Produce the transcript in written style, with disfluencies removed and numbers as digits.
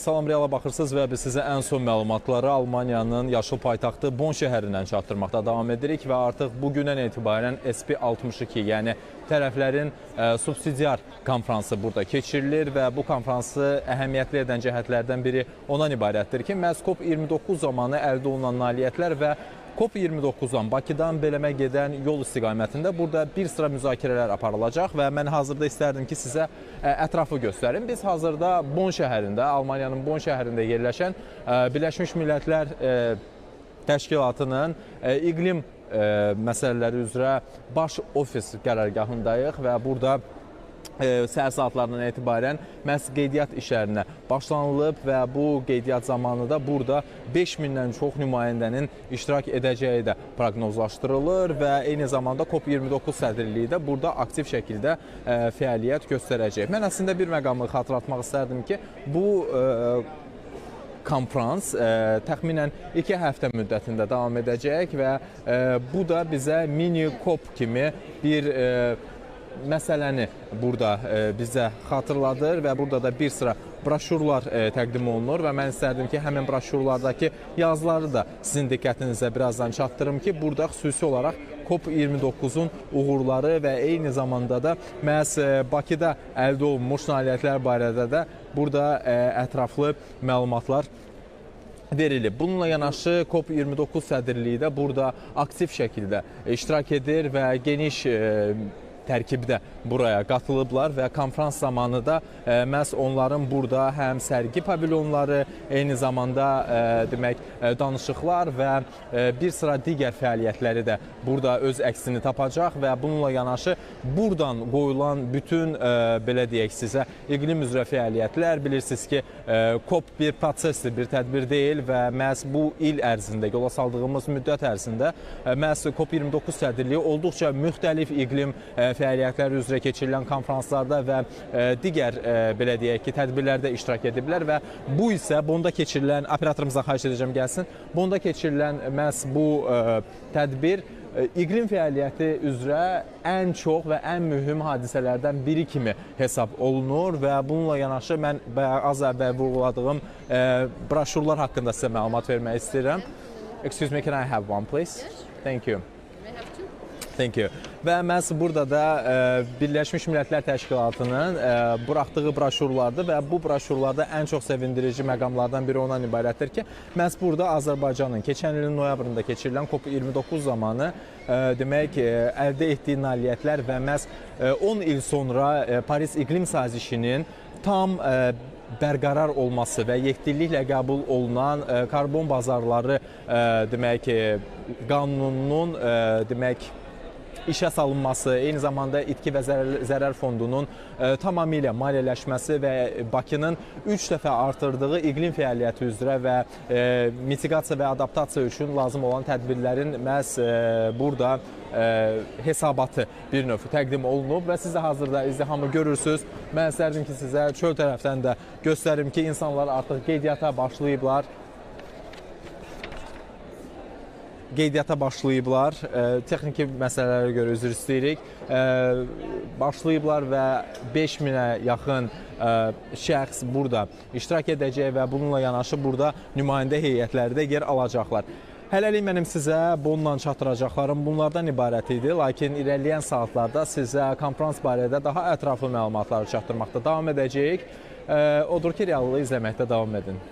Salam Reala baxırsınız və biz sizə ən son məlumatları Almaniyanın yaşıl paytaxtı Bonn şəhərindən çatdırmaqda davam edirik və artıq bugündən etibarən SP62, yəni tərəflərin subsidiar konfransı burada keçirilir və bu konfransı əhəmiyyətli edən cəhətlərdən biri ondan ibarətdir ki, məhz COP29 zamanı əldə olunan nailiyyətlər və COP29-dan Bakıdan Beləmə gedən yol istiqamətində burada bir sıra müzakirələr aparılacaq və mən hazırda istərdim ki, sizə ətrafı göstərim. Biz hazırda Bonn şəhərində, Almaniyanın Bonn şəhərində yerləşən Birləşmiş Millətlər Təşkilatının iqlim məsələləri üzrə baş ofis qərargahındayıq və burada səhər saatlarından etibarən məhz qeydiyyat işlərinə başlanılıb və bu qeydiyyat zamanı da burada 5000-dən çox nümayəndənin iştirak edəcəyi də proqnozlaşdırılır və eyni zamanda COP29 sədrliyi də burada aktiv şəkildə fəaliyyət göstərəcək. Mən əslində bir məqamı xatırlatmaq istərdim ki, bu konfrans təxminən 2 həftə müddətində davam edəcək və bu da bizə mini COP kimi bir məsələni burada bizə xatırladır və burada da bir sıra broşurlar təqdim olunur və mən istərdim ki, həmin broşurlardakı yazıları da sizin diqqətinizə birazdan çatdırım ki, burada xüsusi olaraq COP29-un uğurları və eyni zamanda da məhz Bakıda əldə olunmuş nailiyyətlər barədə də burada ətraflı məlumatlar verilib. Bununla yanaşı COP29 sədrliyi də burada aktiv şəkildə iştirak edir və geniş tərkibdə buraya qatılıblar və konfrans zamanı da məhz onların burada həm sərgi pavilyonları, eyni zamanda demək danışıqlar və bir sıra digər fəaliyyətləri də burada öz əksini tapacaq və bununla yanaşı buradan qoyulan bütün belə deyək sizə iqlim üzrə fəaliyyətlər, bilirsiniz ki, COP bir prosesdir, bir tədbir deyil və məhz bu il ərzində, yola saldığımız müddət ərzində məhz COP29 sədrliyi olduqca müxtəlif iqlim fəaliyyətləri üzrə keçirilən konfranslarda və digər belə deyək ki, tədbirlərdə iştirak ediblər və bu isə Bonda keçirilən, operatorumuzdan xahiş edəcəm gəlsin, Bonda keçirilən məhz bu tədbir iqlim fəaliyyəti üzrə ən çox və ən mühüm hadisələrdən biri kimi hesab olunur və bununla yanaşı mən az əvvəl vurğuladığım broşurlar haqqında sizə məlumat vermək istəyirəm. Excuse me, can I have one, please? Thank you. Thank you. Və məhz burada da Birləşmiş Millətlər Təşkilatının buraxdığı broşurlardır və bu broşurlarda ən çox sevindirici məqamlardan biri ondan ibarətdir ki, məhz burada Azərbaycanın keçən ilin noyabrında keçirilən COP29 zamanı demək əldə etdiyi nailiyyətlər və məhz 10 il sonra Paris İqlim Sazişinin tam bərqərar olması və yekdilliklə qəbul olunan karbon bazarları demək qanununun demək işə salınması, eyni zamanda İtki və Zərər Fondunun tamamilə maliyyələşməsi və Bakının 3 dəfə artırdığı iqlim fəaliyyəti üzrə və mitigasiya və adaptasiya üçün lazım olan tədbirlərin məhz burada hesabatı bir növ təqdim olunub və siz də hazırda izdihamı görürsünüz. Mən istərdim ki, sizə çöl tərəfdən də göstərim ki, insanlar artıq qeydiyyata başlayıblar. Qeydiyyata başlayıblar. Texniki məsələlərə görə üzr istəyirik. Başlayıblar və 5000-ə yaxın şəxs burada iştirak edəcək və bununla yanaşı burada nümayəndə heyətləri də yer alacaqlar. Hələlik mənim sizə bununla çatdıracaqlarım bunlardan ibarət idi. Lakin irəliləyən saatlarda sizə konfrans barədə daha ətraflı məlumatları çatdırmaqda davam edəcəyik. Odur ki, reallığı izləməkdə davam edin.